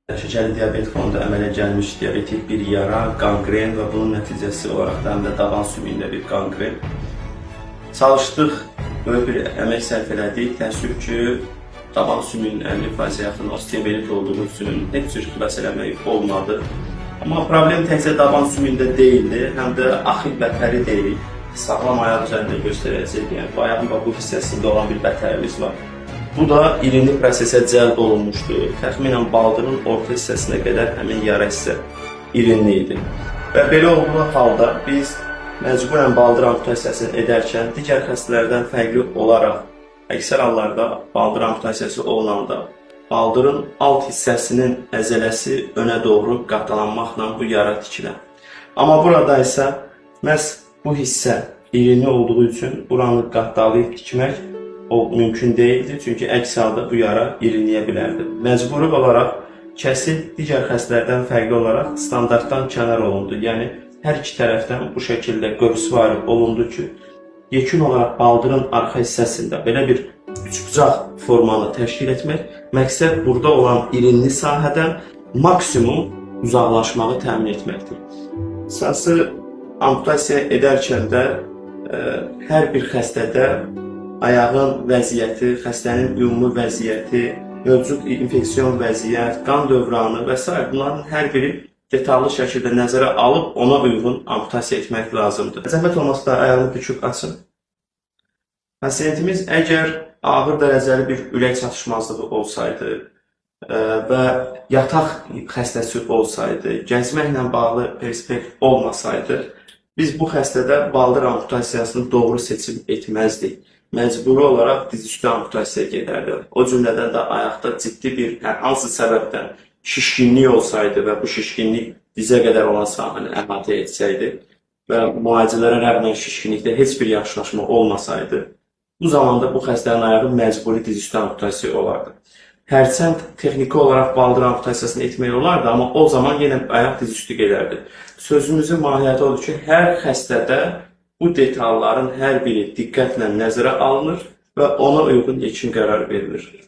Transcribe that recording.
Şəkərli diabet fonunda əmələ gəlmiş diabetik bir yara, qanqren və bunun nəticəsi olaraq da həm də daban sümüyündə bir qanqren. Çalışdıq, böyük bir əmək sərf elədik. Təəssüf ki, daban sümüyünün 50%-ə yaxın osteomiyelit olduğu üçün heç cür xilas eləmək olmadı. Amma problem təkcə daban sümüyündə deyildi, həm də axil bətəri deyil. Sağlam ayaq üzərində göstərəcək, yəni bu ayağın bax bu hissəsində olan bir bətərimiz var. Bu da irinli prosesə cəlb olunmuşdu. Təxminən baldırın orta hissəsinə qədər həmin yara hissə irinli idi. Və belə olduğu halda biz məcburən baldır amputasiyasını edərkən digər xəstələrdən fərqli olaraq əksər hallarda baldır amputasiyası olunanda baldırın alt hissəsinin əzələsi önə doğru qatlanmaqla bu yara tikilir. Amma burada isə məhz bu hissə irinli olduğu üçün buranı qatlayıb tikmək o mümkün deyildi, çünki əks halda bu yara irinləyə bilərdi. Məcburi olaraq kəsik digər xəstələrdən fərqli olaraq standartdan kənar olundu. Yəni hər iki tərəfdən bu şəkildə qövsvari olundu ki, yekun olaraq baldırın arxa hissəsində belə bir üçbucaq formanı təşkil etmək, məqsəd burada olan irinli sahədən maksimum uzaqlaşmağı təmin etməkdir. Əsası amputasiya edərkən də hər bir xəstədə ayağın vəziyyəti, xəstənin ümumi vəziyyəti, mövcud infeksion vəziyyət, qan dövranı və s. bunların hər biri detallı şəkildə nəzərə alıb ona uyğun amputasiya etmək lazımdır. Zəhmət olmasa da ayağını büküb açın. Pasiyentimiz əgər ağır dərəcəli bir ürək çatışmazlığı olsaydı və yataq xəstəsi olsaydı, gəzməklə bağlı perspekt olmasaydı, biz bu xəstədə baldır amputasiyasını doğru seçim etməzdik. Məcburi olaraq dizüstü amputasiyaya gedərdi. O cümlədən də ayaqda ciddi bir hər hansı səbəbdən şişkinlik olsaydı və bu şişkinlik dizə qədər olan sahəni əhatə etsəydi və müalicələrə rəğmən şişkinlikdə heç bir yaxşılaşma olmasaydı, bu zamanda bu xəstənin ayağı məcburi dizüstü amputasiya olardı. Hərçənd texniki olaraq baldır amputasiyasını etmək olardı, amma o zaman yenə ayaq dizüstü gedərdi. Sözümüzün mahiyyəti odur ki, hər xəstədə bu detalların hər biri diqqətlə nəzərə alınır və ona uyğun yekun qərar verilir.